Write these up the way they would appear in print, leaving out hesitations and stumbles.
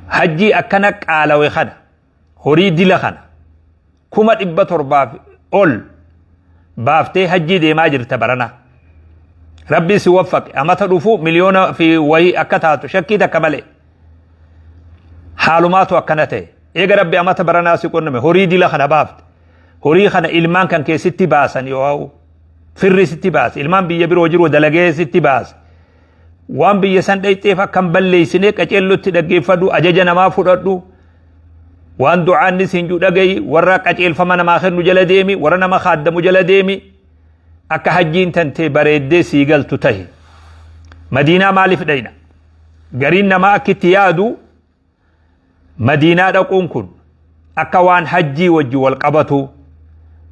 Hajjii akkana qaalawe kana horii dila kana 700,000 ol baaftee hajjii deemaa jirta barana. Rabbi si waffaqe amata dhufu miliyoona fi wayii akka taatu shakkii takka malee. Haalumaatu akkana ta'e. Eega Rabbi amata baranaa si qunname horii dila kana baafte. Horii kana ilmaan kan kee sitti baasan yoo ha'u firri sitti baase ilmaan biyya biroo jiru dalagee sitti baase. Waan biyya san dhayxeef akka hin balleessine qaceellotti dhaggeeffadhu ajaja namaa fudhadhu. Waan du'aanni siin jiru dhagayi warra qaceelfama namaa kennu jala deemi warra nama kaaddamu jala deemi akka hajjiin tantee bareeddee sii galtu tahi. Madiinaa maaliif dhayna? Gariin namaa akka itti yaadu Madiinaa dhaquun kun akka waan hajjii wajji wal qabatu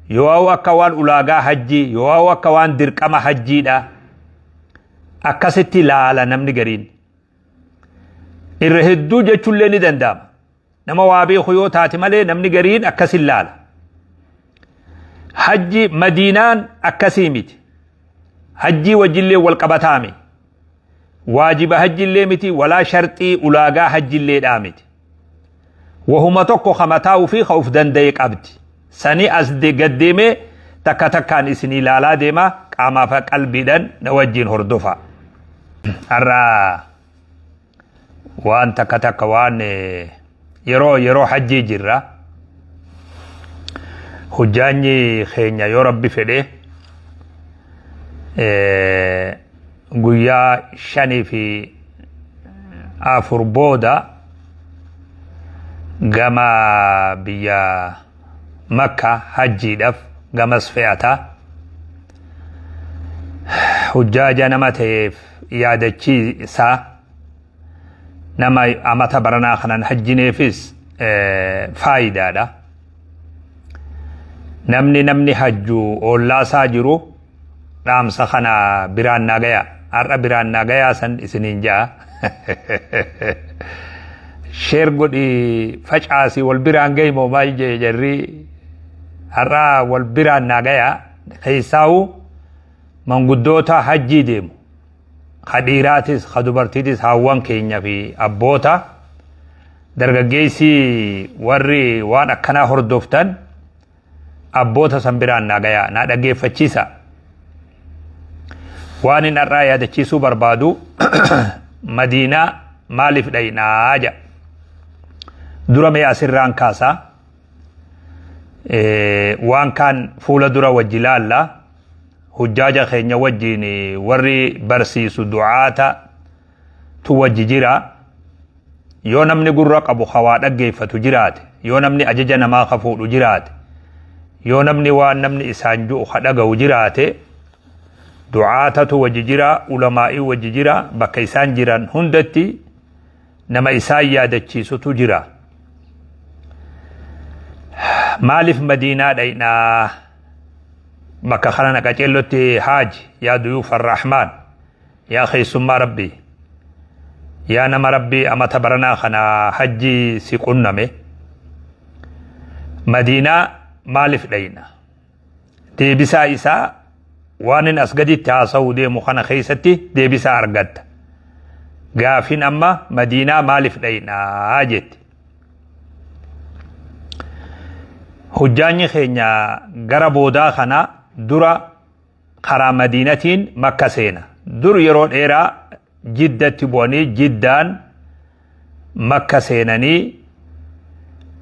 yoo akka waan ulaagaa hajjii yoo akka waan dirqama hajjiidha akkasitti laala namni gariin. Irra hedduu jechuullee ni danda'ama. Nama waa beeku yoo taate malee namni gariin akkasin laala. Hajji Madiinaan akkasii miti. Hajjii wajjillee wal qabataami. Waajiba hajjillee miti walaa sharxii ulaagaa hajjilleedhaa miti. Wahuma tokko ka mataa ufii ka uf danda'e qabdi. Sani as gad deemee takka takkaan isinii laalaa deema qaamaa fi qalbiidhaan na wajjin hordofa. Har'a waan takka takka waan yeroo yeroo hajjii jirra. Hujjaanyi keenya yoo rabbi fedhe guyyaa 5 fi 4 booda gama biyya Makka hajjiidhaaf gamas fe'ata. Hujjaaja nama ta'eef yaadachiisa. Nama amata baranaa kanan hajjineefis faayidaadha. Namni namni hajju oollaasaa jiru dhaamsa kana biraan naa gaya. Har'a biraan naa gayaa san isiniin ja'a. Sheer godhi facaasi wal biraan gahi moo maal jee jarri har'a wal biraan naa gaya keessaa'u manguddoota hajjii deemu. Ka dhiiraatis ka dubartiitis haawwan keenya fi abboota dargaggeessi warri waan akkanaa hordoftan abboota san biraan naa gayaa naa dhaggeeffachiisa. Waan hin har'aa yaadachiisuu barbaadu Madiinaa maaliif dhaynaa jedha. Dura mee asirraan kaasaa. Waan kaan fuula dura wajji laalla. Hujjaaja keenya wajjiin warri barsiisu du'aata tu wajji jira. Yoo namni gurra qabu ka waa dhaggeeffatu jiraate, yoo namni ajaja namaa ka fuudhu jiraate, yoo namni waan namni isaan ju'u ka dhaga'u jiraate, du'aatatu wajji jira, ulamaa'ii wajji jira, bakka isaan jiran hundatti nama isaan yaadachiisutu jira. Maaliif Madiinaa dhaynaa? Bakka kana na qaceellotti haaji yaa duyuuf arrahmaan. Yaa keessummaa Rabbii, yaa nama Rabbii amata baranaa kana hajjii si qunname, Madiinaa maaliif dhayna? Deebisaa isaa waanin as gaditti haasa'uu deemu kana keessatti deebisaa argatta. Gaafin amma Madiinaa maaliif dhaynaa jetti. Hujjaanyi keenya gara boodaa kana dura karaa Madiinatiin Makka seena. Dur yeroo dheeraa Jiddatti bu'anii Jiddaan Makka seenanii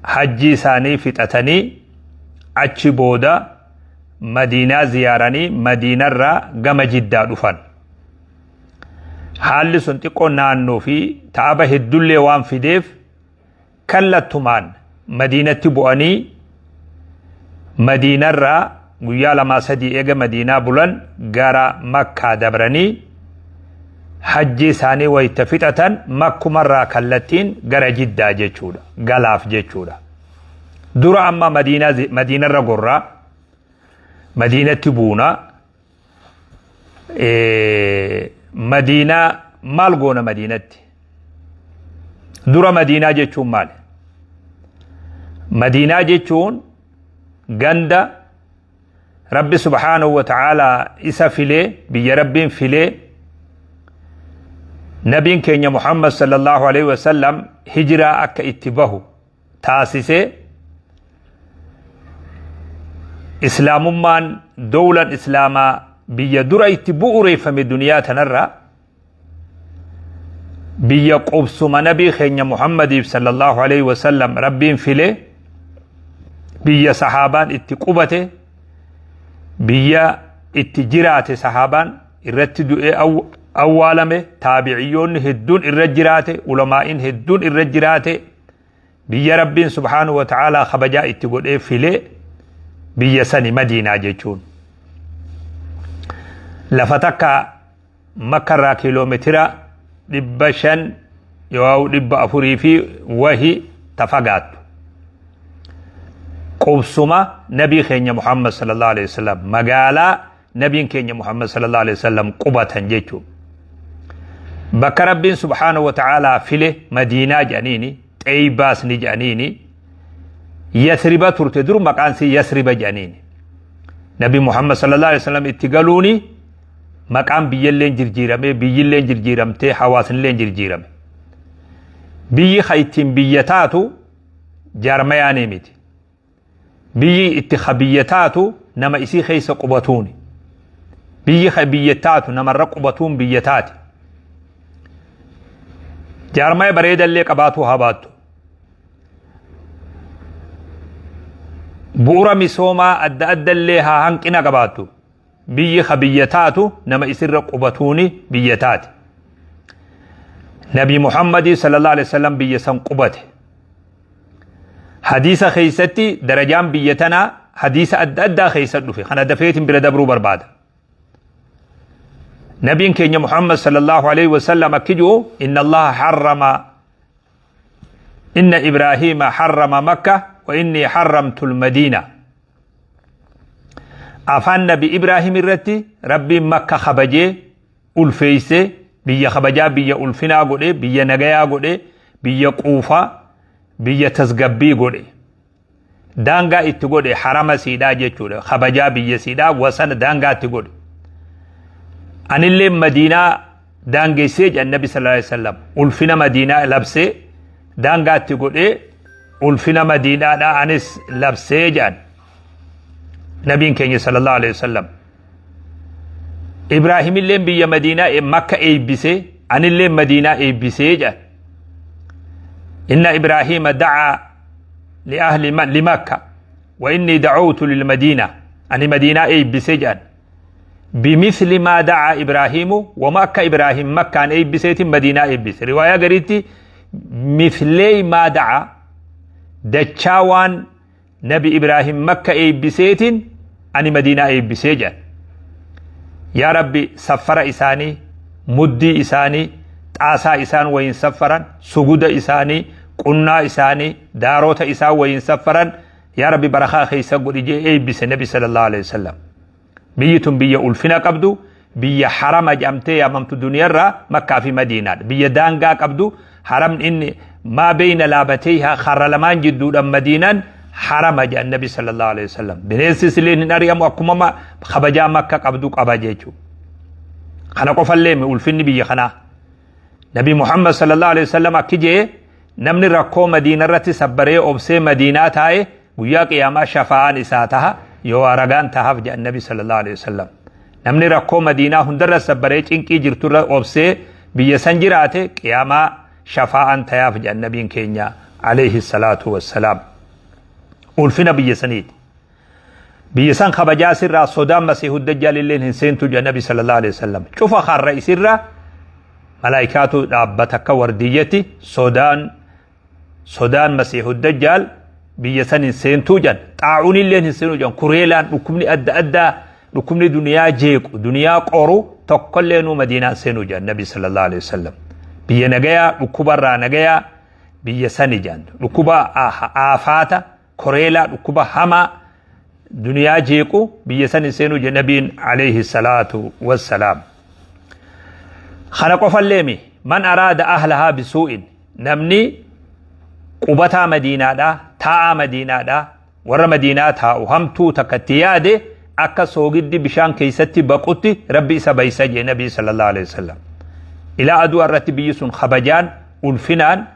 hajjii isaanii fixatanii achi booda Madiinaa ziyaaranii Madiinarraa gama Jiddaa dhufan. Haalli sun xiqqoo naannoo fi ta'aba heddullee waan fideef kallattumaan Madiinatti bu'anii Madiinarraa guyyaa lamaa sadii eega Madiinaa bulan gara Makkaa dabranii hajjii isaanii wayita fixatan Makkumarraa kallattiin gara Jiddaa jechuudha. Galaaf jechuudha. Dura amma Madiinarra gorraa Madiinatti buuna. Madiinaa maal goona Madiinatti? Dura Madiinaa jechuun maali? Madiinaa jechuun ganda Rabbi subhaanahu wa ta'aalaa isa filee biyya Rabbiin filee Nabiin keenya Muhammad sallallahu alaihi wasallam hijiraa akka itti bahu taasisee islaamummaan dowlan islaamaa biyya dura itti bu'ureeffame duniyaa tanarra biyya qubsuma nabii keenya Muhammadiif sallallahu alaihi wasallam rabbiin file biyya sahaabaan itti qubate biyya itti jiraate sahaabaan irratti du'ee awwaalame taabiciyyoonni hedduun irra jiraate ulamaa'iin hedduun irra jiraate biyya rabbiin subhaanahu wa ta'aalaa kabajaa itti godhee filee biyya sani madiinaa jechuun lafa takka makka irraa kiiloomeetira 500 yoo 400 fi wahi ta fagaattu qubsuma nabii keenya Muhammad sallallahu alaihi wasallam magaalaa nabiin keenya Muhammad sallallahu alaihi wasallam qubatan jechuun bakka rabbiin subhaanahu wa ta'aalaa file madiinaa jedhaniini xeeybaas ni jedhaniini yasriba turte dur maqaan si yasriba jedhaniini nabi Muhammad sallallahu alaihi wasallam itti galuuni maqaan biyyalleen jirjiiramee biyyilleen jirjiiramtee hawaasnilleen jirjiirame biyyi ka ittiin biyya taatu jaarmayaanii miti Biyyi itti ka biyya taatu nama isii keessa qubatuuni. Biyyi ka biyya taatu namarra qubatuun biyya taati. Jaarmaya bareedallee qabaatuu haa baattu. Bu'ura misoomaa adda addallee haa hanqina qabaattu. Biyyi ka biyya taatu nama isirra qubatuuni biyya taati. Nabi Muhammadii sallallahu alaihi wasallam biyya san qubate. Hadiisa keessatti darajaan biyya tanaa hadiisa adda addaa keessa dhufe. Kana dafeetiin bira dabruu barbaada. Nabiin keenya Muhammad sallallahu alaihi wasallam akki ji'u inna Allaha harrama inna Ibraahiima harrama Makka wa inni harramtu al-Madiina. Afaan Nabi Ibraahim irratti Rabbiin Makka kabajee ulfeessee biyya kabajaa biyya ulfinaa godhee biyya nagayaa godhee biyya quufaa biyya tasgabbii godhe. Daangaa itti godhe harama siidhaa jechuudha. Kabajaa biyya siidhaa wasana daangaa itti godhe. Anillee Madiinaa daangessee jedhan Nabi sallallahu alaihi wasallam ulfina Madiinaa labsee daangaa itti godhee ulfina Madiinaadhaa anis labsee jedhan Nabiin keenya sallallahu alaihi wasallam. Ibraahimillee biyya Madiinaa Makka eebbisee anillee Madiinaa eebbisee jedhan. Inna Ibraahiima da'aa li ahli li Makka wa inni da'awtu lil Madiina ani Madiinaa eebbisee jedhan. Bimithli maa da'aa Ibraahiimu wama akka Ibraahim Makkaan eebbiseetiin Madiinaa eebbise. Riwaayaa gariitti mithlee maa da'aa dachaa waan Nabi Ibraahim Makka eebbiseetiin ani Madiinaa eebbisee jedhan. Yaa Rabbi saffara isaanii, muddii isaanii, xaasaa isaan wayiin saffaran, suguda isaanii, qunnaa isaanii, daarota isaan wayiin saffaran, yaa Rabbi barakaa keessa godhi jee eebbise Nabi sallallahu alaihi wasallam. Biyyi tun biyya ulfina qabdu, biyya harama jedhamtee yaamamtu duniyarraa Makkaa fi Madiinaadha. Biyya daangaa qabdu haramni inni maa beeyna laabateeyhaa karra lamaan jidduudhaan Madiinaan harama jedhan Nabi sallallahu alaihi wasallam. Bineensi silleen hin ari'amu akkuma kabajaa Makka qabdu qaba jechuudha. Kana qofallee ulfinni biyya kanaa. Nabi Muhammad sallallahu alaihi wasallam akki jee namni rakkoo Madiina irratti sabbaree obsee Madiinaa taa'e guyyaa qiyaamaa shafaa'aan isaa taha yoo ragaan tahaaf jedhan Nabi sallallahu alaihi wasallam. Namni rakkoo Madiinaa hundarra sabbaree cinqii jirturra obsee biyya san jiraate qiyaamaa shafaa'aan tayaaf jedhan Nabiin keenya alayhi salaatu wassalaam. Ulfina biyya saniiti. Biyya san kabajaa sirraa sodaan Masiihu Dajjaal illeen hin seentu jedha Nabi sallallahu alaihi wasallam. Cufa karra isirra malaayikaatu dhaabbata akka wardiyyatti sodaan sodaan Masiihu Dajjaal biyya san hin seentuu jedhan. Xaa'uun illeen hin seenuu jedhan. Kureelaan dhukkubni adda addaa dhukkubni duniyaa jeequ duniyaa qoru tokkollee nuu Madiinaan seenuu jedhan Nabi sallallahu alaihi wasallam. Biyya nagayaa dhukkubarraa nagayaa biyya sani jedhan. Dhukkuba aafaata koreelaa dhukkuba hamaa duniyaa jeequ biyya san hin seenuu jedhe nabiin alayhi salaatu wassalaam. Kana qofalleemi man araada ahlahaa bisuu'in namni qubataa madiinaadhaa taa'aa madiinaadhaa warra madiinaa taa'u hamtuu takka itti yaade akka soogiddi bishaan keessatti baqutti rabbi isa baysa jedhe nabii sallallahu alaihi wasallam. Ilaa aduu irratti biyyi sun kabajaan ulfinaan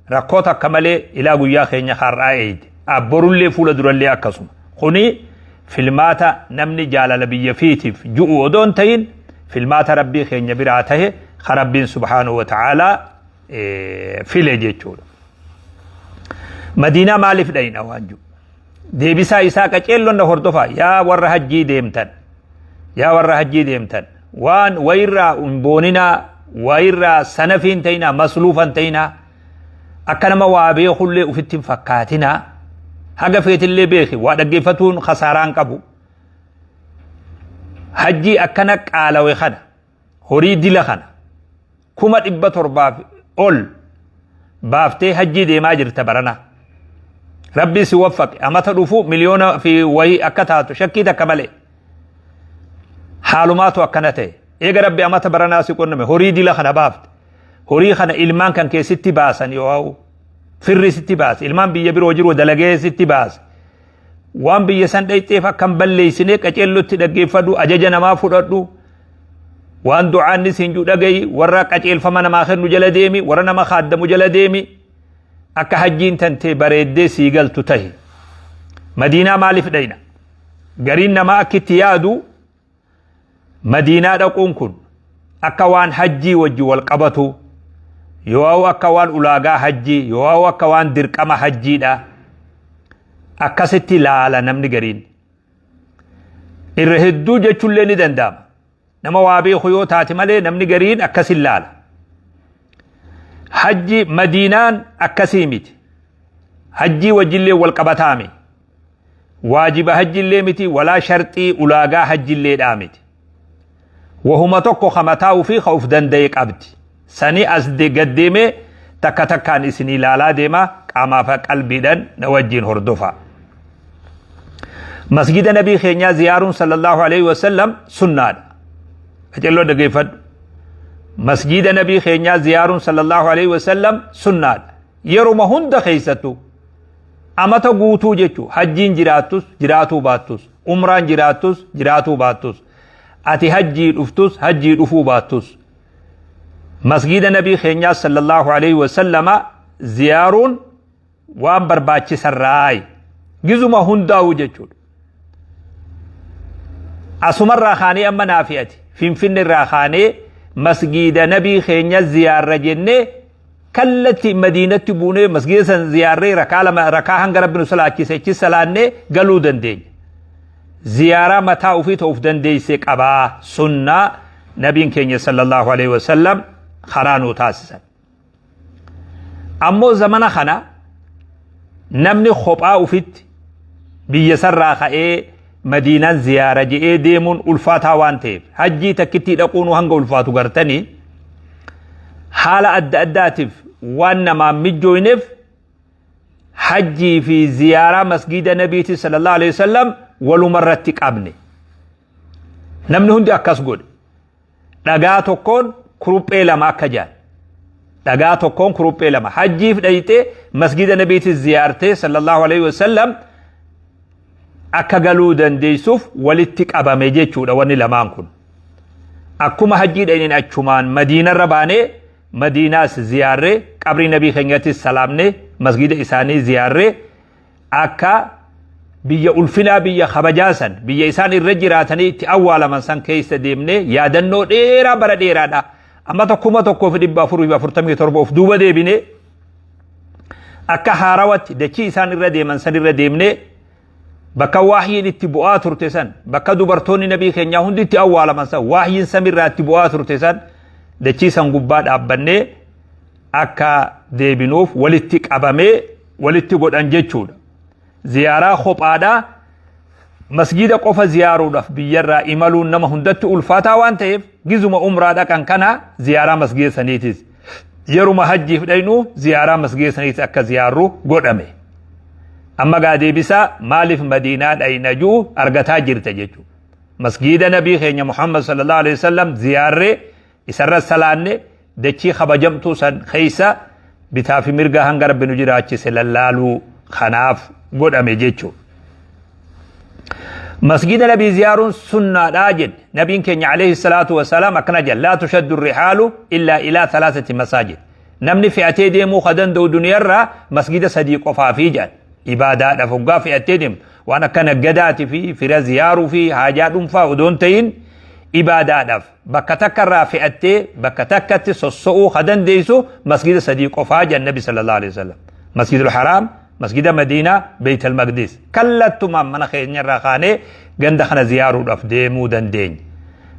rakkoo takka malee ilaa guyyaa keenya har'aa eeyde. Abborullee fuula durallee akkasuma. Kuni filmaata namni jaalala biyya fiitiif ju'u odoo hin ta'in, filmaata Rabbii keenya biraa tahe ka Rabbiin subhaanahu wa ta'aalaa file jechuudha. Madiinaa maaliif dhayna waan jiru? Deebisaa isaa qaceellon na hordofaa. Yaa warra hajjii deemtan, yaa warra hajjii deemtan, waan wayirraa hin booninaa, wayirraa sanafii hin ta'inaa, masluufa hin ta'inaa, akka nama waa beekullee ufitti hin fakkaatinaa. Haga feetillee beeki, waa dhaggeeffatuun khasaaraa hin qabu. Hajjii akkana qaalawe kana, horii dila kana 700,000 ol baaftee hajjii deemaa jirta barana. Rabbi si waffaqe, amata dhufu miliyoona fi wayii akka taatu shakkii takka malee. Haalumaatu akkana ta'e. Eega Rabbi amata baranaa si qunname, horii dila kana baafte. Horii kana ilmaan kan keessatti baasan yoo firri sitti baase, ilmaan biyya biroo jiru dalagee sitti baase. Waan biyya san dhayxeef akka hin balleessine qaceellotti dhaggeeffadhu, ajaja namaa fudhadhu. Waan du'aanni siin jiru dhagayi, warra qaceelfama namaa kennu jala deemi, warra nama kaaddamu jala deemi. Akka hajjiin tantee bareeddee sii galtu tahi. Madiinaa maaliif dhayna? Gariin namaa akka itti yaadu, Madiinaa dhaquun kun akka waan hajjii wajji wal qabatu, yoo akka waan ulaagaa hajjii, yoo akka waan dirqama hajjiidha. Akkasitti laala namni gariin. Irra hedduu jechuullee ni danda'ama. Nama waa beeku yoo taate malee namni gariin akkasin laala. Hajji Madiinaan akkasii miti. Hajjii wajjillee wal qabataami. Waajiba hajjillee miti, walaa sharxii ulaagaa hajjilleedhaa miti. Wahuma tokko ka mataa ufii ka uf danda'e qabdi. Sani as gad deemee takka takkaan isinii laalaa deema, qaamaa fi qalbiidhaan na wajjin hordofaa. Masgida Nabii keenyaa ziyaaruun sallallahu alaihi wasallam sunnaadha. Qaceelloo dhaggeeffadhu. Masjida Nabii keenyaa ziyaaruun sallallahu alaihi wasallam sunnaadha. Yeruma hunda keessattuu, amata guutuu jechuu, hajjiin jiraattus jiraatuu baattus, umraan jiraattus jiraatuu baattus, ati hajjii dhuftus hajjii dhufuu baattus, masgida Nabii keenyaa sallallahu alaihi wasallama ziyaaruun waan barbaachisarraayi, gizuma hundaa'u jechuudha. Asumarraa kaanee amma naafi ati Finfinne irraa kaanee masgiida Nabii keenya ziyaarra jennee kallatti Madiinatti buunee, masgiida san ziyaarree, rakaa lama, rakaa hanga Rabbi nu salaachise achi salaannee galuu dandeenya. Ziyaaraa mataa ofii ta'uuf dandeessee qabaa, sunnaa Nabiin keenya sallallahu alaihi wasallam karaa nuu taasisan. Ammoo zamana kana namni kophaa ufitti biyya sarraa ka'ee Madiinaan ziyaara je'ee deemuun ulfaataa waan ta'eef, hajjii takkittii dhaquun hanga ulfaatu gartanii, haala adda addaatiif waan namaan mijjooyneef, hajjii fi ziyaaraa masgiida Nabiiti sallallahu alaihi wasallam walumarratti qabne. Namni hundi akkas godhe. Dhagaa tokkoon kuruphee lama akka jaan. Dhagaa tokkoon kuruphee lama. Hajjiif dhayxee masgida Nabiitis ziyaartee sallallahu alaihi wasallam akka galuu dandeessuuf walitti qabame jechuudha wanni lamaan kun. Akkuma hajjii dhaynin achumaan Madiinarra baanee Madiinaas ziyaarree, qabrii Nabii keenyattis salaamnee, masgida isaanii ziyaarree, akka biyya ulfinaa, biyya kabajaa san, biyya isaan irra jiraatanii itti awwaalaman san keessa deemnee yaadannoo dheeraa bara dheeraadha. Amata 1447 of duuba deebinee akka haarawatti dachii isaan irra deeman san irra deemnee, bakka waahyiin itti bu'aa turte san, bakka dubartoonni Nabii keenyaa hundi itti awwaalaman san, waahyiin samirraa itti bu'aa turte san, dachii san gubbaa dhaabbannee akka deebinuuf walitti qabamee walitti godhan jechuudha. Ziyaaraa kophaadhaa masgiida qofa ziyaaruudhaaf biyyarraa imaluun nama hundatti ulfaataa waan ta'eef, gizuma umraa dhaqan kana ziyaaraa masgiida saniitis, yeruma hajjiif dhaynu ziyaaraa masgiida saniitis akka ziyaarru godhame. Amma gaa deebisaa maaliif Madiinaa dhayna ji'u argataa jirta jechuudha. Masgiida Nabii keenya Muhammad sallallahu alaihi wasallam ziyaarree, isarra salaanne, dachii kabajamtuu san keessa bitaa fi mirga hanga Rabbi nu jiraachise lallaaluu kanaaf godhame jechuudha. Masgida nabii ziyaaruun sunnaadhaa jedhe. Nabiin keenya alayhi salaatu wasalaam akkana jedha: laa tushaddu rihaalu illaa ilaa thalathati masaajid. Namni fe'atee deemuu ka danda'u duniyarraa masgida sadii qofaafii jedhan. Ibaadaadhaaf hoggaa fe'attee deemtu, waan akka naggadaatii fi fira ziyaaruu fi haajaa dhuunfaa odoo hin ta'in, ibaadaadhaaf bakka takka irraa fe'attee bakka takkatti sosso'uu ka dandeessu masgida sadii qofaa jedhan Nabi sallallahu alaihi wasallam. Masjidul Haraam, Masgida Madiinaa, Beeytal Maqdis. Kallattumaan mana keenya irraa kaanee ganda kana ziyaaruudhaaf deemuu dandeenya.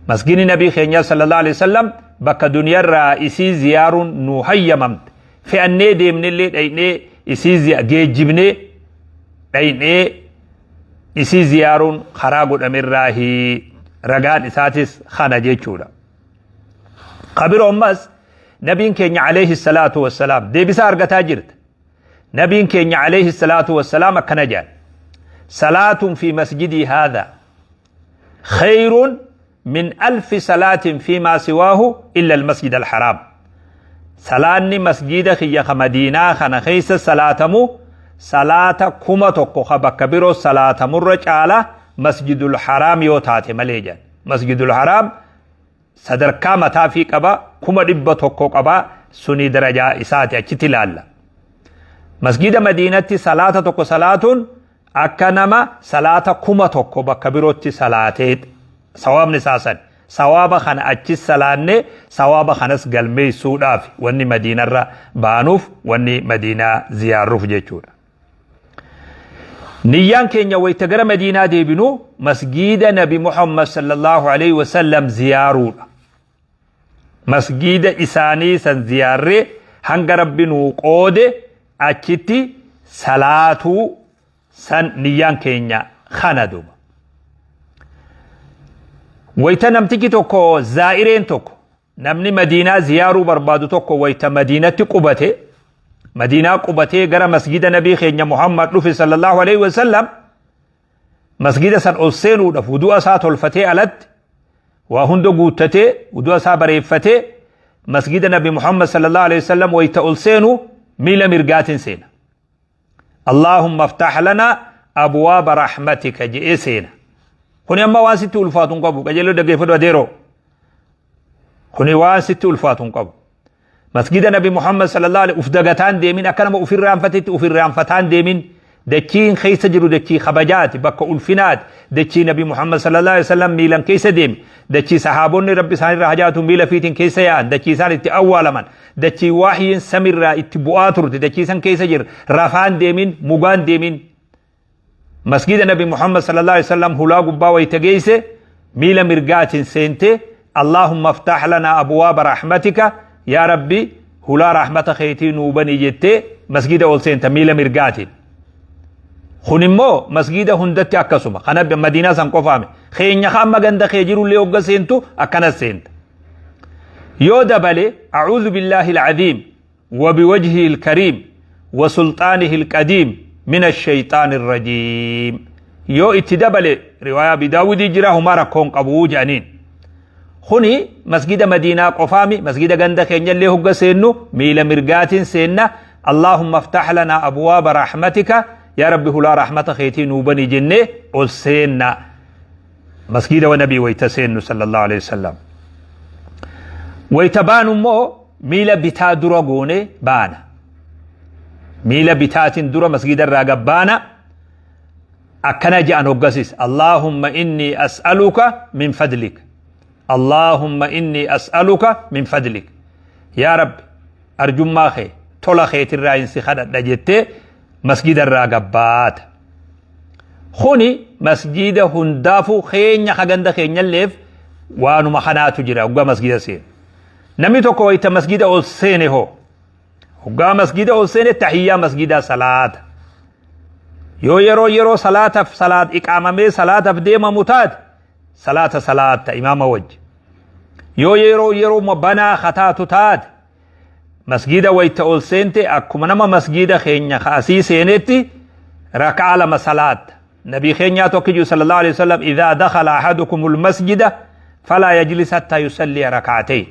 Masgidni Nabii keenyaa sallallahu alaihi wasallam bakka duniyarraa isii ziyaaruun nu hayyamamte. Fe'annee deemnellee dhaynee isii geejjibnee dhaynee isii ziyaaruun karaa godhamerraahi, ragaan isaatis kana jechuudha. Kabiroo ammas Nabiin keenya alayhi salaatu wassalaam deebisaa argataa jirta. Nabiin keenya alayhi salaatu wassalaam akkana jedhan: salaatun fi masjidii haadha khayrun min alfi salaatin fi maa siwaahu illa almasjid alharaam. Salaanni masjida kiyya ka Madiinaa kana keessa salaatamu salaata 1000 ka bakka biroo salaatamurra caala, Masjidul Haraam yoo taate malee jedhan. Masjidul Haraam sadarkaa mataa fi qaba, 100,000 qaba, sunii darajaa isaati achitti ilaalla. Masjida Madiinatti salaata tokko salaatuun akka nama salaata 1000 bakka birootti salaatee sawaabni isaa san. Sawaaba kana achis salaannee sawaaba kanas galmeessuudhaaf wanni Madiinarra baanuuf, wanni Madiinaa ziyaarruuf jechuudha. Niyyaan keenya wayita gara Madiinaa deebinu masgiida Nabi Muhammad sallallahu alaihi wasallam ziyaaruudha. Masgiida isaanii san ziyaarree hanga Rabbi nuu qoode achitti salaatuu san niyyaan keenya kana duuba. Wayita namtichi tokko, zaa'ireen tokko, namni Madiinaa ziyaaruu barbaadu tokko wayita Madiinatti qubate, Madiinaa qubatee gara masgida Nabii keenya Muhammad dhufe sallallahu alaihi wasallam, masgida san ol seenuudhaaf wudu'a isaa tolfatee, alatti waa hunda guuttatee, wudu'a isaa bareeffatee masgida Nabi Muhammad sallallahu alaihi wasallam wayita ol seenu miila mirgaatiin seena. Allahumma aftah lana abwaaba rahmatika je'ee seena. Kuni amma waan sitti ulfaatu hin qabu. Qajeeloo dhaggeeffadhu adeeroo. Kuni waan sitti ulfaatu hin qabu. Masgida Nabi Muhammad sallallahu alaihi uf dagataan deemin, akka nama ufirraanfatetti ufirraanfataan deemin. Dachiin keessa jiru dachii kabajaati, bakka ulfinaati. Dachii Nabi Muhammad sallallahu alaihi wasallam miilan keessa deeme, dachii sahaabonni Rabbi isaanirraa hajaatu miila fiitiin keessa yaa'an, dachii isaan itti awwaalaman, dachii waahyiin samirraa itti bu'aa turte, dachii san keessa jira. Rafaan deemin, mugaan deemin. Masgida Nabi Muhammad sallallahu alaihi wasallam hulaa gubbaa wayita geesse miila mirgaatiin seente, Allahumma aftah lana abwaaba rahmatika, yaa Rabbi hulaa rahmata keetii nuu bani jettee masgida ol seenta miila mirgaatiin. Kun immoo masgida hundatti akkasuma. Kana Madiinaa san qofaame. Keenya ka amma ganda kee jirullee hogga seentu akkanas seenta. Yoo dabale a'uudhu billaahi al-aziim wa biwajhihi al-kariim wa sulxaanihi al-qadiim min ash-shayxaani ar-rajiim. Yoo itti dabale, riwaayaa Abi Daawudii jira, humaa rakkoon qabu jedhaniin. Kuni masgida Madiinaa qofaami, masgida ganda keenyallee hogga seennu miila mirgaatiin seenna. Allahumma aftah lana abwaaba rahmatika, yaa Rabbi hulaa rahmata keetii nuu bani jennee ol seenna. Masgida wa Nabii wayita seennu sallallahu alaihi wasallam. Wayita baanu immoo miila bitaa dura goone baana. Miila bitaatiin dura masgida irraa gabbaana. Akkana je'an hoggasis: Allahumma inni as'aluka min fadlik, Allahumma inni as'aluka min fadlik, yaa Rabbi arjummaa kee, tola keetirraa hin si kadhadha jettee masgida irraa gabbaata. Kuni masjida hundaafuu, keenya ka ganda keenyalleef waanuma kanaatu jira hoggaa masgida seenu. Namni tokko wayita masgida ol seene hoo, hoggaa masgida ol seene tahiyyaa masgidaa salaata. Yoo yeroo salaataaf salaat iqaamamee salaataaf deemamu taate salaata salaatta imaama wajji. Yoo yeroo banaa kataatu taate masgida wayita ol seente akkuma nama masgida keenya asii seenetti raka'aa lama salaatta. Nabii keenyaa tokko jiru sallallahu alaihi wasallam: idhaa dakhala ahadukumul masjida falaa yajlis hattaa yusalliya raka'atayn.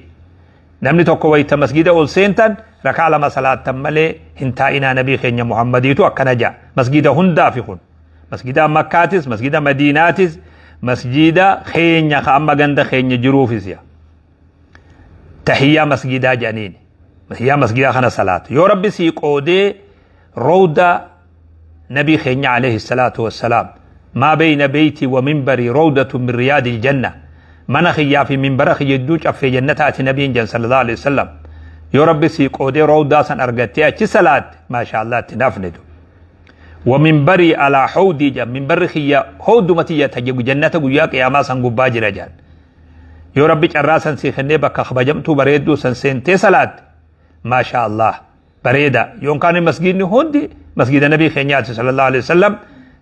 Namni tokko wayita masgida ol seentan rakaa lama salaattan malee hin taa'inaa, nabii keenya Muhammadiitu akkana ja'a. Masgida hundaafi kun. Masjida Makkaatis, masjida Madiinaatis, masjida keenya ka amma ganda keenya jiruufis yaa. Tahiyyaa masjidaa jedhaniini. Tahiyyaa masjidaa kana salaatu. Yoo Rabbi sii qoodee rawda nabii keenya alayhi salaatu wassalaam maa bayna beeyti wa minbarii rawdatu min riyaadil janna mana kiyyaa fi minbara kiyya jidduu caffee jannataati nabiin jan sallallahu alayhi wasallam. Yoo Rabbi sii qoodee rawdaa san argattee achi salaatte, maasha Allah, itti nafnitu. Wa minbarii alaa hawdii jedhan, minbarri kiyya hawduma tiyya ta jannata guyyaa qiyaamaa san gubbaa jira jedhan. Yoo Rabbi carraa san sii kennee bakka kabajamtuu bareedduu san seentee salaatte, maasha Allah, bareeda. Yookaan masgiidni hundi masgiida nabii keenyaati sallallahu alaihi wasallam,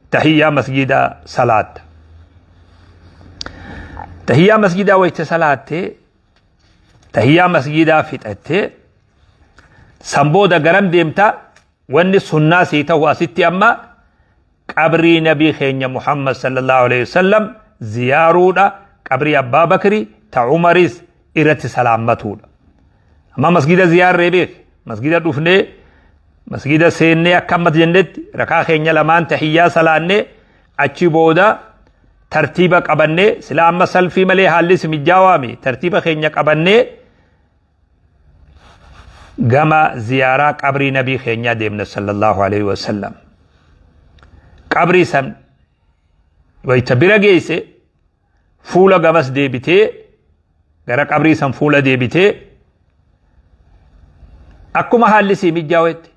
tahiyyaa masgiida salaatta. Tahiyyaa masgiidaa wayte salaattee, tahiyyaa masgiidaa fixattee, san booda garam deemta? Wanni sunnaa sii ta'u asitti amma qabrii nabii keenya Muhammad sallallahu alaihi wasallam ziyaaruudha, qabrii Abbaa Bakri ta Umaris irratti salaammatuudha. Amma masgida ziyaarree beek, masgida dhufnee, masgida seennee, akka ammas jennetti rakaa keenya lamaan tahiyyaa salaannee, achi booda tartiiba qabannee, sila amma salfii malee haalli si mijjaawaami, tartiiba keenya qabannee gama ziyaaraa qabrii nabii keenyaa deemna sallallahu alaihi wasallam. Qabrii san wayta bira geesse, fuula gamas deebitee, gara qabrii san fuula deebitee, akkuma haalli sii mijjaawetti,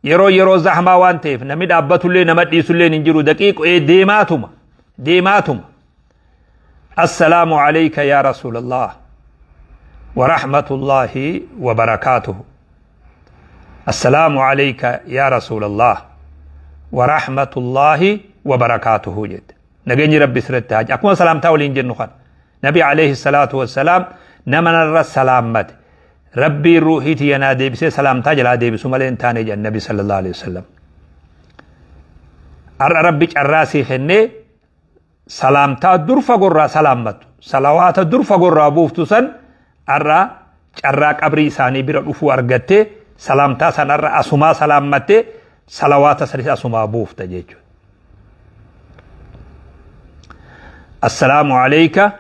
yeroo zahmaa waan ta'eef namni dhaabbatullee nama dhiisullee hin jiru, daqiiqoo deemaatuma deemaatuma assalaamu alayka yaa rasuulallah wa rahmatullahi wa barakaatuhu, assalaamu alayka yaa rasuulallah wa rahmatullahi wa barakaatuhu jette. Nageenyi Rabbi sirratti haa, akkuma salaamtaa waliin jennu kana, nabi alayhi salaatu wassalaam nama narra salaammate Rabbiin ruuhii tiyya naa deebisee salaamtaa jalaa deebisu malee hin taane jedhan nabi sallallahu alayhi wasallam. Har'a Rabbi carraa sii kennee salaamtaa dur fagorraa salaammatu, salawaata dur fagorraa buuftu san, har'a carraa qabrii isaanii bira dhufuu argattee, salaamtaa san har'a asumaa salaammattee, salawaata sanis asumaa buufta jechuudha. Assalaamu alayka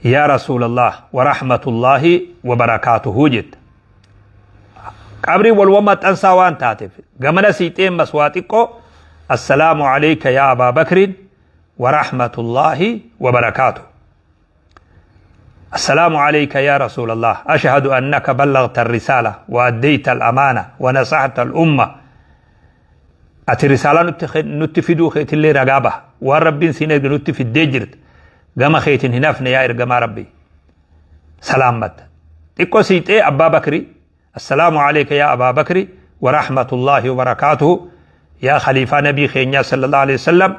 yaa Rasuulallah wa rahmatullahi wa barakaatuhu jetta. Qabrii walwa maxxansaa waan taateef gamana siixee mas waa xiqqoo assalaamu alayka yaa Abaa Bakrin wa rahmatullahi wa barakaatuhu. السلام عليك يا رسول الله، أشهد أنك بلغت الرسالة وأديت الأمانة ونصحت الأمة. Ati risaalaa nutti fiduu keetillee ragaa baha. Waan Rabbiin siin erge nutti fiddee jirta. Gama keetiin hin hafne yaa ergamaa Rabbii. Salaammatta. Xiqqoo siixee Abbaa Bakri, assalaamu alayka yaa Abaa Bakri wa rahmatullahi wa barakaatuhu, yaa khaliifaa nabii keenyaa sallallahu alayhi wasallam,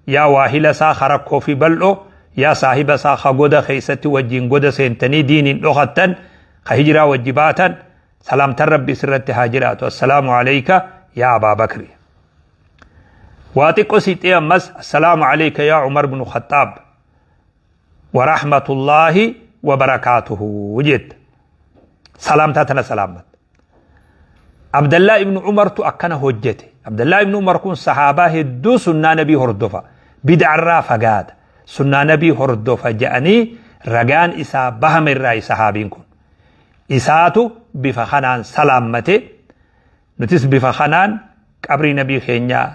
yaa waahila isaa ka rakkoo fi bal'oo, yaa saahiba isaa ka goda keessatti wajjin goda seentanii diiniin dhokattan, ka hijiraa wajji baatan, salaamtan Rabbi sirratti haa jiraatu, assalaamu alayka yaa Abaa Bakri. Waa xiqqoo siixee ammas assalaamu alayka yaa Umar ibn Khattaab wa rahmatullahi wa barakaatuhu jetta. Salaamtaa tana salaammatta. Abdallaa ibnu Umartu akkana hojjete. Abdallaa ibnu Umar kun sahaabaa hedduu sunnaa nabii hordofa. Bid'arraa fagaata. Sunnaa nabii hordofa jedhanii ragaan isaa bahame irraa sahaabiin kun. Isaatu bifa kanaan salaammate. Nutis bifa kanaan qabrii nabii keenyaa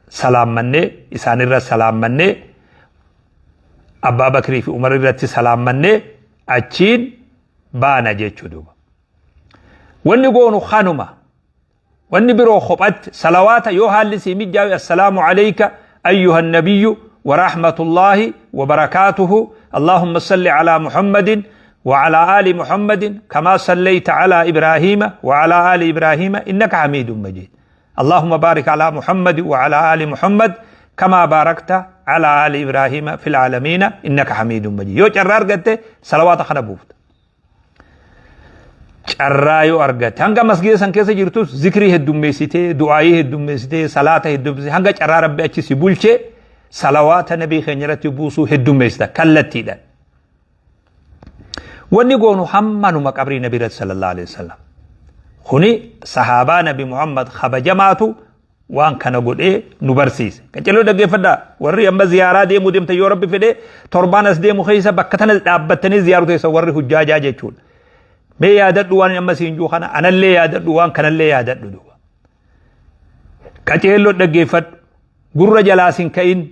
salaammannee, isaanirra salaammannee, Abbaa Bakrii fi Umar irratti salaammannee achiin baana jechuu duuba. Wanni goonu kanuma. Wanni biroo kophatti salawaata yoo haalli sii mijjaawe assalaamu alayka ayyuha nabiyyu wa rahmatullahi wa barakaatuhu, allahumma salli ala Muhammadin wa ala ali Muhammadin kama sallayta ala Ibrahima wa ala ali Ibrahima innaka hamidun majid, allahumma barik ala Muhammad wa ala ali Muhammad kama barakta ala ali Ibrahima fil aalamiina innaka hamidun majid. Yoo carraa argatte salawaata kana buufta. Carraa yoo argatte hanga masgiida san keessa jirtus zikrii heddummeessitee, du'aayii heddummeessitee, salaata heddummeessitee, hanga carraa Rabbi achi si bulchee salawaata nabii keenya irratti buusuu heddummeessita kallattiidhaan. Wanni goonu hammanuma qabrii nabii irratti sallallahu alaihi wasallam. Kuni sahaabaa nabi Muhammad kabajamaatu Waan kana godhee nu barsiise. Qaccaloo dhaggeeffadhaa warri amma ziyaaraa deemuu deemtan yoo rabbi fedhee torbaan as deemu keessa bakka tana dhaabbattanii ziyaaru teessa warri hujjaajaa jechuudha. Mee yaadadhu waan amma siin jiru kana anallee yaadadhu waan kanallee yaadadhu duuba. Qaceelloo dhaggeeffadhu gurra jalaas hin ka'in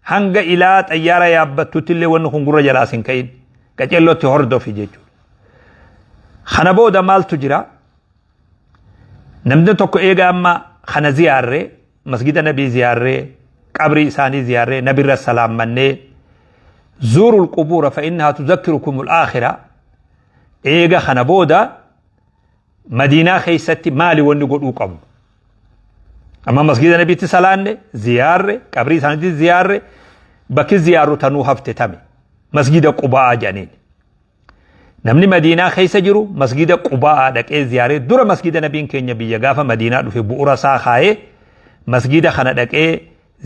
hanga ilaa xayyaara yaabbattutti illee wanni kun gurra jalaas hin ka'in qaceellootti hordofi jechuudha. Kana booda maaltu jira? Namni tokko eega amma kana ziyaarree masgida nabii ziyaarree qabrii isaanii ziyaarree nabirra salaammannee zuurul qubuura fa innahaa tuzakkirukumul aakhira eega kana booda madiinaa keessatti maali wanni godhuu qabnu amma masgida nabiitti salaanne ziyaarre qabrii isaaniitti ziyaarre bakki ziyaarru tanuu hafte tame masgida quba'aa jedhaniin Namni Madiinaa keessa jiru masgida Quba'aa dhaqee ziyaaree dura masgida nabiin keenya biyya gaafa Madiinaa dhufe bu'ura isaa kaayee masgida kana dhaqee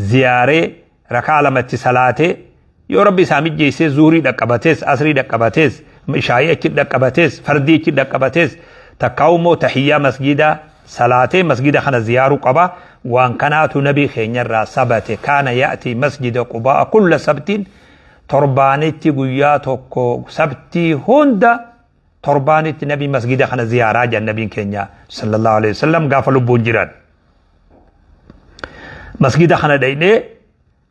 ziyaaree rakaa lamatti salaatee yoo rabbi isaa mijjeessee zuhurii dhaqqabatees asrii dhaqqabatees ishaayii achi dhaqqabatees fardii achi dhaqqabatees takkaa immoo tahiyyaa masgida salaatee masgida kana ziyaaruu qaba waan kanaatu nabii keenyarraa sabate kaana ya'tii masjida Qubaa'a kulla sabtiin Torbaanitti guyyaa tokko sabtii hunda torbaanitti nabi masgida kana ziyaaraa jedhan nabiin keenya sallallahu alaihi wasallam gaafa lubbuun jiran. Masgida kana dhaynee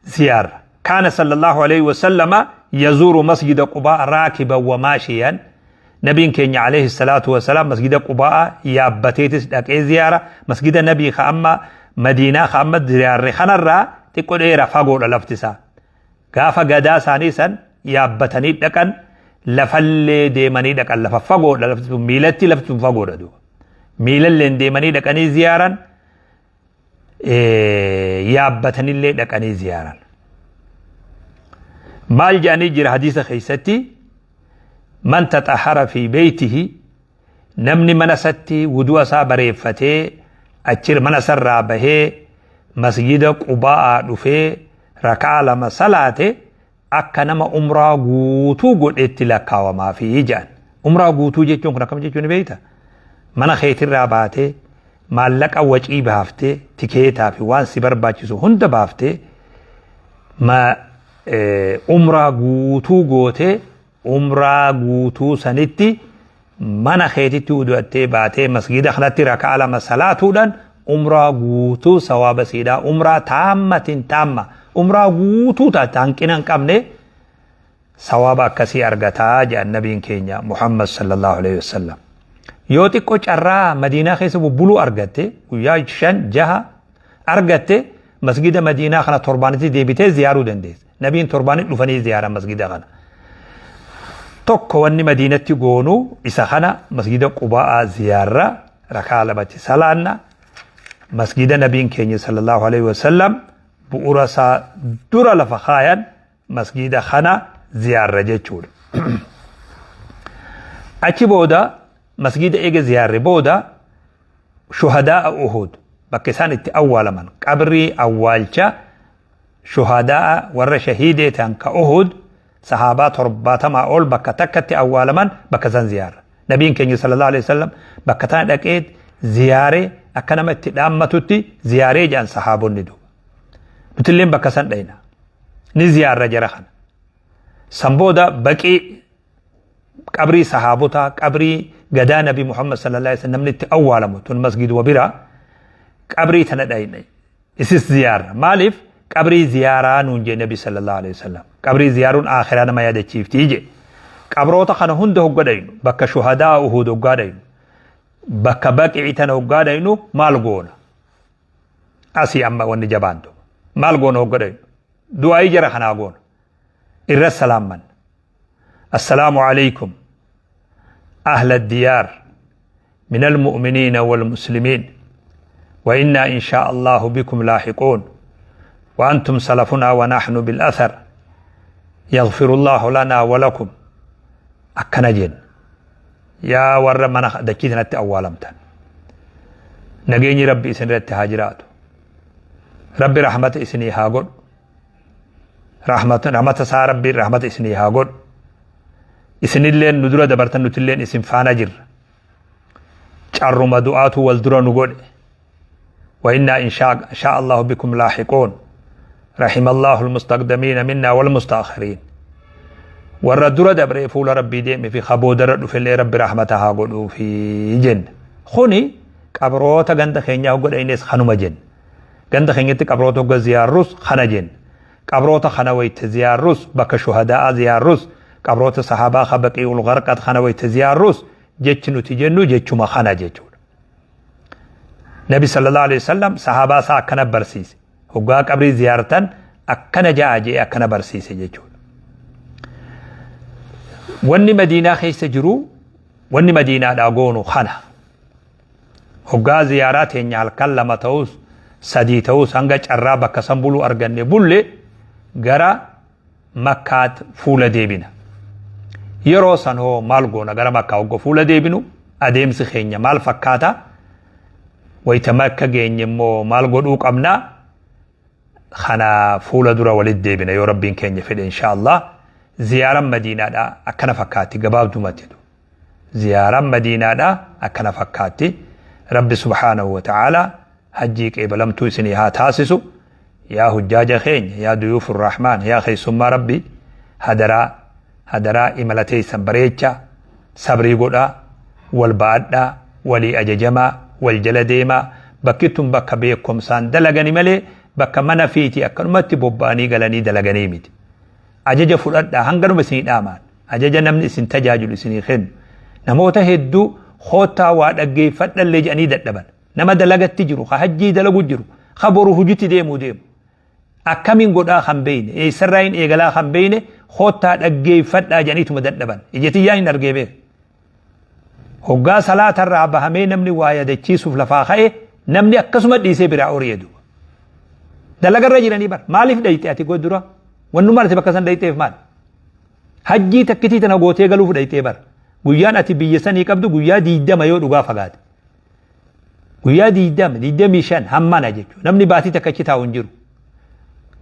ziyaarra. Kaana sallallahu alaihi wasallama yazuuru masjida Qubaa raakiban wa maashiyan. Nabiin keenya alayhi salaatu wasalaam masgida Qubaa yaabbateetis dhaqee ziyaara. Masgida nabii ka amma Madiinaa ka amma ziyaarre kanarraa xiqqo dheera fagoodha lafti isaa. Gaafa gadaa isaanii san yaabbatanii dhaqan lafallee deemanii dhaqan lafa fagoodha lafti sun miilatti lafti sun fagoodha duuba. Miilalleen deemanii dhaqanii ziyaaran yaabbatanillee dhaqanii ziyaaran. Maal jedhanii jira hadiisa keessatti man taxahara fi beeytihi namni mana isatti wudu'a isaa bareeffatee achi mana isarraa bahee masjida Qubaa'aa dhufee raka'aa lama salaate akka nama umraa guutuu godhetti lakkaawamaafi jedhan. Umraa guutuu jechuun kun akkam jechuun ni beekta? Mana keetirraa baatee maallaqa wacii baaftee tikeetaa fi waan si barbaachisu hunda baaftee ma umraa guutuu gootee Umraa guutuu sanitti mana keetitti wudu'attee baatee masgiida kanatti raka'a lama salaatuudhaan umraa guutuu sawaaba siidhaa umraa taammatiin taamma umraa guutuu taate hanqina hin qabne sawaaba akkasii argataa jedhan nabiin keenya Muhammad sallallahu alaihi wasallam. Yoo xiqqoo carraa Madiinaa keessa bubbuluu argatte guyyaa shan jaha argatte masgida Madiinaa kana torbaanitti deebitee ziyaaruu dandeessa. Nabiin torbaanitti dhufanii ziyaaran masgida kana. Tokko wanni Madiinatti goonu isa kana masgida Qubaa'aa ziyaarra rakaa lamatti salaanna masgida nabiin keenya sallallahu alaihi wasallam bu'ura isaa dura lafa kaayan masgida kana ziyaarra jechuudha. Achi booda masgida eega ziyaarre booda shuhadaa'a Uhud bakka isaan itti awwaalaman qabrii awwaalcha shuhadaa'a warra shahiidee ta'an ka Uhud sahaabaa torbaatamaa ol bakka takkatti awwaalaman bakka san ziyaarra. Nabiin keenya sallallahu alaihi wasallam bakka tana dhaqee ziyaaree akka nama itti dhaammatutti ziyaaree jedhan sahaabonni duuba. Nutilleen bakka san dhayna. Ni ziyaarra jara kana. San booda baqii qabrii sahaabotaa qabrii gadaa nabi Muhammad sallallahu alaihi wasallam namni itti awwaalamu tun masgiduma bira qabrii tana dhayna. Isis ziyaarra. Maaliif qabrii ziyaaraa nuun jee nabi sallallahu alaihi wasallam. Qabrii ziyaaruun aakhiraa nama yaadachiiftii jee. Qabroota kana hunda hogga dhaynu bakka shuhadaa Uhud hoggaa dhaynu bakka baqii tana hoggaa dhaynu maal goona? Asii amma wanni jabaan duuba. Maal goona hogga dhaynu? Du'aayii jara kanaa goona. Irra salaamman. Assalaamu alaikum. Ahla diyaar. من المؤمنين والمسلمين وإنا إن شاء الله بكم لاحقون وأنتم سلفنا ونحن بالأثر يغفر الله لنا ولكم akkana jenna yaa warra mana dachii tanatti awwaalamtan nageenyi rabbi isin irratti haa jiraatu rabbi rahmata isinii haa godhu rahmata isaa rabbi rahmata isinii haa godhu isinilleen nu dura dabartan nutilleen isin faana jirra carruma du'aatu wal dura nu godhe Wa innaa inshaa shaa Allahu bikum laahiquun. Rahimallahu almustaqdamiina minnaa wal mustaakhiriin. Warra dura dabree fuula Rabbii deeme fi ka boodarra dhufellee Rabbi rahmata haa godhuufi jenna. Kuni qabroota ganda keenyaa hogga dhaynes kanuma jenna. Ganda keenyatti qabroota hogga ziyaarrus kana jenna. Qabroota kana wayta ziyaarrus bakka shuhadaa'aa ziyaarrus qabroota sahaabaa ka baqii'ul gharqad kana wayta ziyaarrus jechi nuti jennu jechuma kana jechuudha. Nabi sallallahu alaihi wasallam sahaabaa isaa akkana barsiise. Hoggaa qabrii ziyaartan akkana ja'a je'ee akkana barsiise jechuudha. Wanni Madiinaa keessa jiru wanni Madiinaadhaa goonu kana. Hoggaa ziyaaraa teenya halkan lama ta'us sadii ta'us hanga carraa bakka san buluu arganne bulle gara Makkaat fuula deebina. Yeroo san hoo maal goona gara Makkaa hogga fuula deebinu adeemsi keenya maal fakkaata? Wayita Makka geenye immoo maal godhuu qabna? Kana fuula dura walitti deebina yoo Rabbiin keenya fedhe insha Allah. Ziyaaran Madiinaadha akkana fakkaatti gabaabdumatti. Ziyaaran Madiinaadha akkana fakkaatti. Rabbi subhaanahu wa ta'ala hajjii qeebalamtuu isinii haa taasisu. Yaa hujjaaja keenya, yaa duyuufu rahmaan, yaa keessummaa Rabbi, hadaraa, hadaraa imala teessan bareechaa, sabrii godhaa, wal ba'adhaa, walii ajajamaa, wal jala deemaa, bakki tun bakka beekomsaan dalagani malee bakka mana fiiti akkanumatti bobba'anii galanii dalaganii miti. Ajaja fudhadhaa hanganuma isinii dhaamaan. Ajaja namni isin tajaajilu isinii kennu. Namoota hedduu koottaa waa dhaggeeffadhallee jedhanii dadhaban. Nama dalagatti jiru, ka hajjii dalagu jiru, ka boru hujitti deemuu deemu. Akkamiin godhaa kan beeyne, eessarraa hin eegalaa kan beeyne, koottaa dhaggeeffadhaa jedhaniituma dadhaban. Ija tiyyaan hin argee beeka. Hoggaa salaatarraa bahamee namni waa yadachiisuuf lafaa ka'e namni akkasuma dhiisee biraa ori'e duuba. Dalagarra jiranii bar maaliif dhayxe ati dura? Wannummaan ati bakka san dhayxeef maal? Hajjii takkitii tana gootee galuuf dhayxee bar. Guyyaan ati biyya sanii qabdu guyyaa 20 yoo dhugaa fagaate. Guyyaa 20, 25 hammana jechuudha. Namni baatii takka achi taa'u hin jiru.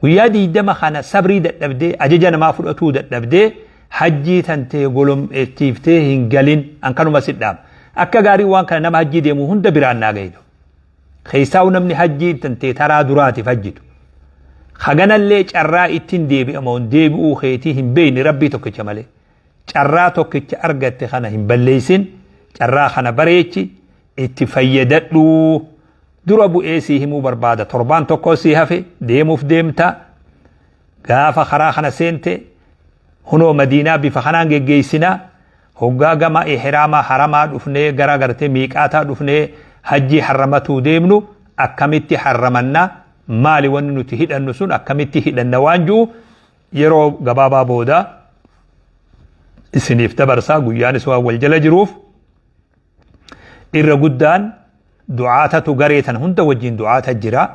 Guyyaa 20 kana sabrii dadhabdee ajaja namaa fudhatuu dadhabdee hajjii tantee golom'eettiiftee hin galin an kanuma si dhaama. Akka gaarii waan kana nama hajjii deemu hunda biraan naa gahitu. Keessaa'u namni hajjii tantee taraa duraatiif hajjitu. Haganallee carraa ittiin deebi'amu deebi'uu keetii hin beekne rabbii tokkicha malee. Carraa tokkicha argatte kana hin balleessin, carraa kana bareechi, itti fayyadadhu. Dura bu'ee sii himuu barbaada. Torbaan tokko sii hafe deemuuf deemta. Gaafa karaa kana seente hunoo Madiinaa bifa kanaan geggeessinaa. Hoggaa gama ihraamaa haramaa dhufnee gara gartee miiqaataa dhufnee hajjii harramatuu deemnu akkamitti harramanna maali wanni nuti hidhannu sun akkamitti hidhanna waan ji'u yeroo gabaabaa booda isiniif dabarsaa guyyaanis waan wal jala jiruuf irra guddaan du'aatatu garee tan hunda wajjin du'aata jira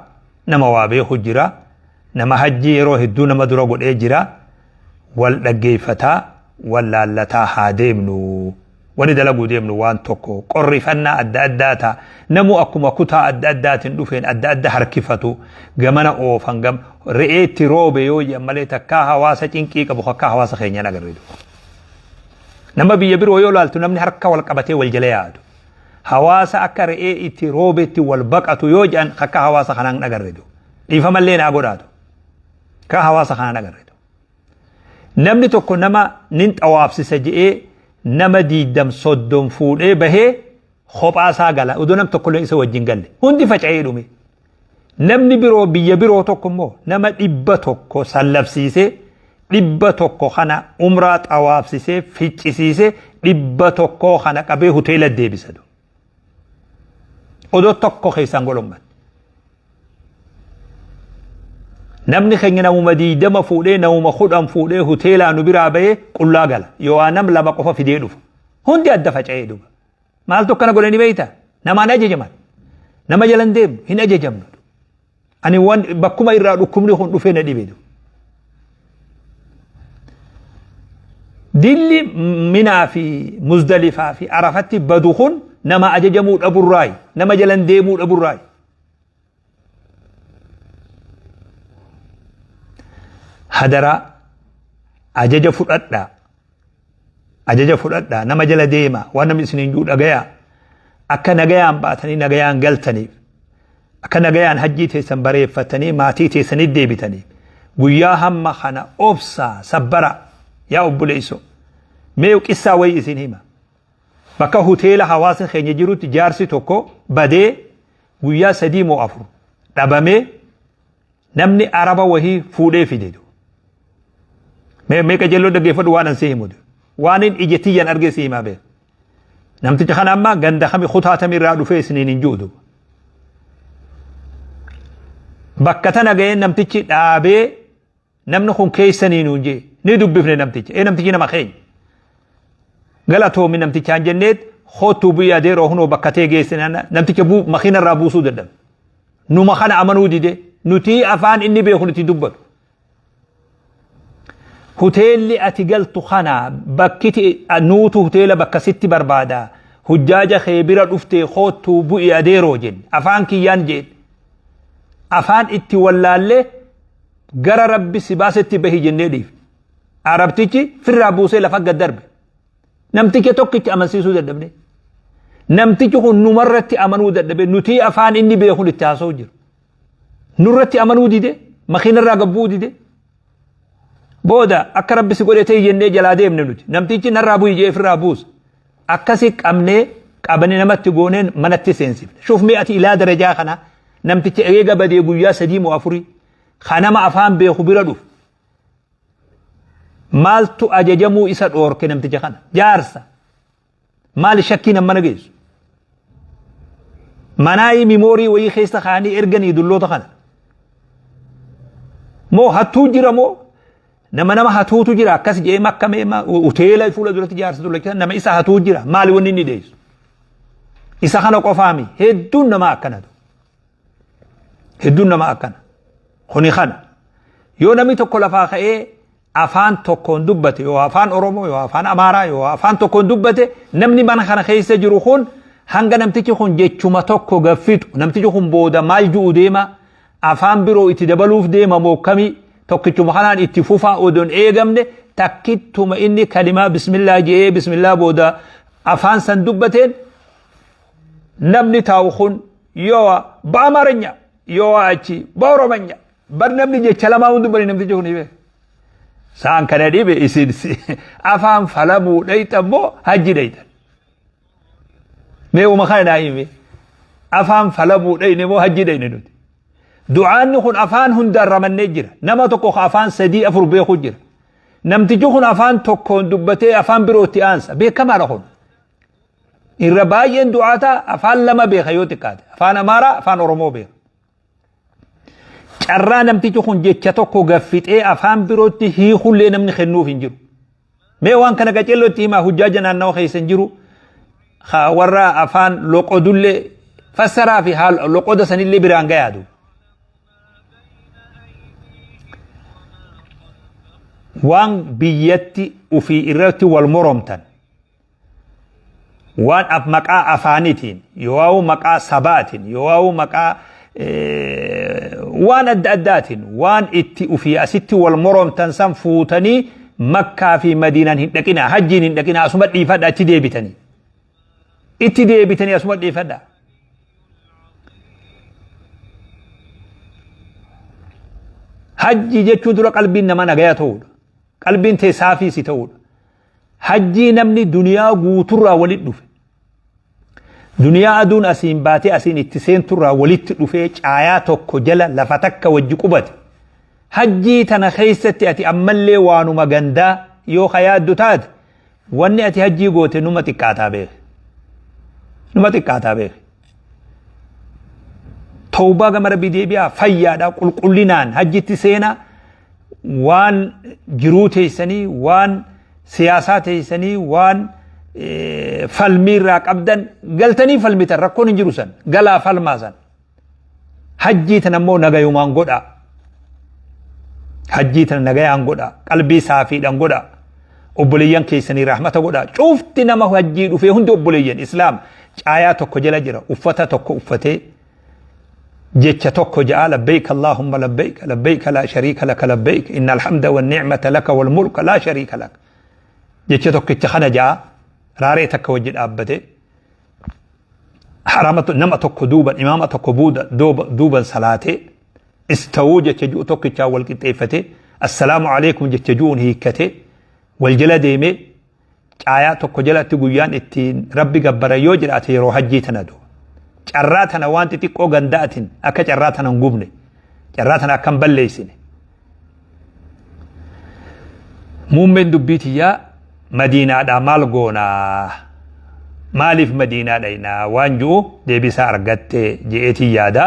nama waa beeku jira nama hajjii yeroo hedduu nama dura godhee jira wal dhaggeeffataa wal laallataa haa deemnu Wani dalaguu deemnu waan tokko qorrifannaa adda addaa ta'a. Namuu akkuma kutaa adda addaatiin dhufeen adda adda harkifatu gamana oofan gam re'eetti roobe yoo jedhan malee takkaa hawaasa cinqii qabu akka hawaasa keenyaan agarre. Nama biyya biroo yoo laaltu namni harka wal qabatee wal jala yaadu. Hawaasa akka re'ee itti roobetti wal baqatu yoo jedhan akka hawaasa kanaan agarre. Dhiifamallee naa godhaatu. Akka hawaasa kanaan agarre. Namni tokko nama nin xawaafsisa je'ee nama diiddam soddom fuudhee bahee kophaa isaa gala odoo nam tokkollee isa wajjin galle hundi faca'ee dhume. Namni biroo biyya biroo tokko immoo nama 100 sallabsiisee 100 kana umraa xawaafsisee ficcisiisee 100 kana qabee hoteela deebisa. Odoo tokko keessaan golomman. Namni keenya namuma 20 fuudhee namuma 10 fuudhee hoteelaa nu biraa bahee qullaa gala. Yoo nam lama qofa fidee dhufa. Hundi adda faca'ee dhufa. Maaltu akkana godhani beekta? Namaan ajajaman. Nama jalan deemnu hin ajajamnu. Ani waan bakkuma irraa dhukkubni kun dhufee na dhibe. Dilli Minaa fi Muzdalifaa fi Arafatti badu kun nama ajajamuu dhaburraayi. Nama jalan deemuu dhaburraayi. Hadaraa ajaja fudhadhaa. Ajaja fudhadhaa nama jala deema waan namni isiniin jiru dhagayaa. Akka nagayaan baatanii nagayaan galtaniif. Akka nagayaan hajjii teessan bareeffatanii maatii teessanii deebitanii guyyaa hamma kana obsaa sabbara yaa obboleessoo. Mee qissaa wayii isin hima. Bakka hoteela hawaasni keenya jirutti jaarsi tokko badee guyyaa 3 moo 4 dhabamee namni araba wahii fuudhee fide. Mee mee qajeelloo dhaggeeffadhu waan an si himu. Waan hin ija tiyyaan argee si himaa beeku. Namticha kana amma ganda kami kutaa tamirraa dhufee isiniin hin jiru. Bakka tana ga'ee namtichi dhaabee namni kun keessanii nuun jee ni dubbifne namticha. Ee namtichi nama keenya. Galatoomi namtichaan jenneet kootuu bu'ii adeeroo hunoo bakka tee geessine namticha makiina irraa buusuu dadhabe. Numa kana amanuu dide nuti afaan inni beeku nuti dubbatu. Hoteelli ati galtu kana bakkiti nuutu hoteela bakka sitti barbaada. Hujjaaja kee bira dhuftee koottuu bu'i adeeroo jenne afaan kiyyaan jeen. Afaan itti wallaallee gara rabbi si baasetti bahi jennee dhiifne. Arabtichi firraa buusee lafa gad darbe. Namticha tokkicha amansiisuu dadhabne. Namtichi kun numarratti amanuu dadhabe nuti afaan inni beekun itti haasa'u jiru. Nurratti amanuu dide makiinarraa gabbuu dide. Booda akka rabbi si godhe ta'e jennee jalaa deemne nuti. Namtichi narraa bu'i jee ofirraa buusa. Akkasi qabnee qabanii namatti gooneen manatti seensifne. Shuuf mee ati ilaa darajaa kana namticha eega badee guyyaa 3 moo 4 kanama afaan beeku bira dhufu. Maaltu ajajamuu isa dhoorke namticha kana? Jaarsa. Maali shakkiin ammana geessu? Manaayi mimoorii wayii keessa kaa'anii erganii dulloota kana. Moo hattuu jira moo nama nama hatuutu jira akkas jedhee makkamee hoteela fuula duratti jaarsa dullacha nama isa hatuu jira maali wanni inni dheessu? Isa kana qofaami hedduun namaa akkanatu. Hedduun namaa akkana. Kuni kana. Yoo namni tokko lafaa ka'ee afaan tokkoon dubbate yoo afaan Oromoo yoo afaan Amaaraa yoo afaan tokkoon dubbate namni mana kana keessa jiru kun hanga namtichi kun jechuma tokko gaffixu namtichi kun booda maal ju'u deema afaan biroo itti dabaluuf deema moo kamii tokkichuma kanaan itti fufaa odoon eegamne takkittuma inni kalimaa bismillaa je'ee bismillaa booda afaan san dubbateen namni taa'u kun yoo በአማርኛ yoo achi በኦሮመኛ bar namni jecha lamaa hundi bari namtichi kun hime saan kana dhibe isin afaan falamuu dhayxan moo hajji dhayxan mee uma kana naa hime afaan falamuu dhayne moo hajji dhayne nuti du'aanni kun afaan hundaan ramannee jira nama tokko ka afaan 3 4 beeku jira namtichi kun afaan tokkoon dubbatee afaan birootti aansa beekamaadha kun Irra baay'een du'aataa afaan lama beeka yoo xiqqaate. Afaan Amaaraa, afaan Oromoo beeka. Carraa namtichi kun jecha tokko gaffixee afaan birootti hiikullee namni kennuuf hin jiru. Mee waan kana qaceelloo itti himaa hujjaaja naannawa keessa hin jiru. Warra afaan loqodullee fassaraa fi haala loqoda sanillee biraan gayaadu. Waan biyyatti ofii irratti wal moromtan waan maqaa afaaniitiin yookaan maqaa sabaatiin yookaan maqaa waan adda addaatiin waan itti ufii asitti wal moromtan san fuutanii Makkaa fi Madiinaan hin dhaqinaa hajjiin hin dhaqinaa asuma dhiifadha achi deebitanii itti deebitanii asuma dhiifadha. Hajji jechuun dura qalbiin nama nagaya ta'uudha. Qalbiin tee saafii si ta'uudha. Hajjii namni duniyaa guuturraa walitti dhufe. Duniyaa aduun asiin baatee asiin itti seenturraa walitti dhufee caayaa tokko jala lafa takka wajji qubate. Hajjii tana keessatti ati ammallee waanuma gandaa yoo ka yaaddu taate wanni ati hajjii goote numa xiqqaataa beeki. Numa xiqqaataa beeki. Tawbaa gama rabbii deebi'aa fayyaadha qulqullinaan hajjitti seenaa waan jiruu teessanii waan siyaasaa teessanii waan falmii irraa qabdan galtanii falmitan rakkoon hin jiru san galaa falmaa san hajjii tana immoo nagayumaan godhaa hajjii tana nagayaan godhaa qalbii saafiidhaan godhaa obboleeyyan keessanii rahmata godhaa cufti nama hajjii dhufee hundi obboleeyyan islaam caayaa tokko jala jira uffata tokko uffatee jecha tokko ja'a labbayk allahumma labbayk labbayk laa shariika laka labbayk inna alhamda wa ni'mata laka wal mulka laa shariika laka jecha tokkicha kana ja'a raaree takka wajji dhaabbate. Harama nama tokko duuban imaama tokko duuban salaatee istawuu jecha ju'u tokkichaa wal qixxeeffatee assalaamu alaikum jecha ju'uun hiikkatee wal jala deemee caayaa tokko jalatti guyyaan ittiin rabbi gabbaran yoo jiraate yeroo hajjii tana duuba. Carraa tana waan xixiqqoo ganda'atin akka carraa tana hin gubne carraa tana akka hin balleessine. Muummeen dubbii tiyyaa Madiinaadhaa maal goonaa? Maaliif Madiinaa dhaynaa? Waan ju'u deebisaa argatte je'eetiin yaada.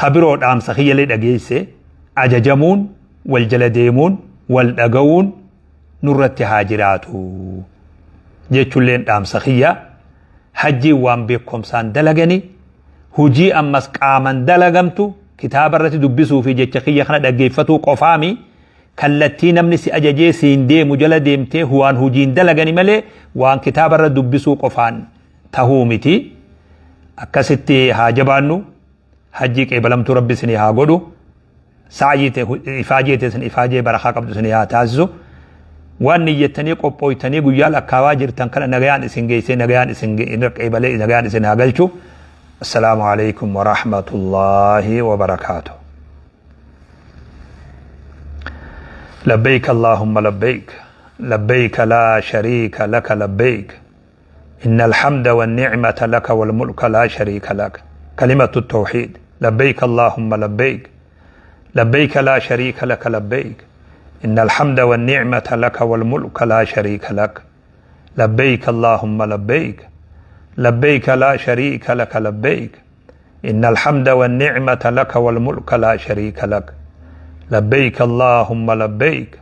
Kabiroo dhaamsa kiyyalee dhageesse ajajamuun wal jala deemuun wal dhaga'uun nurratti haa jiraatu jechuulleen dhaamsa kiyya. Hajjiin waan beekumsaan dalagani hujii ammas qaaman dalagamtu kitaaba irratti dubbisuu fi jecha kiyya kana dhaggeeffatuu qofaami kallattii namni si ajajee siin deemu jala deemtee waan hujiin dalagani malee waan kitaaba irra dubbisuu qofaan tahuu miti. Akkasitti haa jabaannu hajjii qeebalamtuu rabbi isinii haa godhu sa'yii ta'e ifaajee ta'e isin ifaajee barakaa qabdu isinii haa taasisu. Waan niyyattanii qophooytanii guyyaa lakkaawaa jirtan kana nagayaan isin geessee nagayaan isin qeebalee nagayaan isin haa galchu. Assalaamu alaikum wa rahmatullahi wa barakaatuh. لبيك اللهم لبيك لبيك لا شريك لك لبيك إن الحمد والنعمة لك والملك لا شريك لك كلمة التوحيد لبيك اللهم لبيك لبيك لا شريك لك لبيك إن الحمد والنعمة لك والملك لا شريك لك لبيك اللهم لبيك لبيك لا شريك لك لبيك إن الحمد والنعمة لك والملك لا شريك لك لبيك اللهم لبيك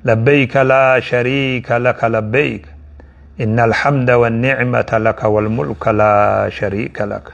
لبيك لا شريك لك لبيك إن الحمد والنعمة لك والملك لا شريك لك.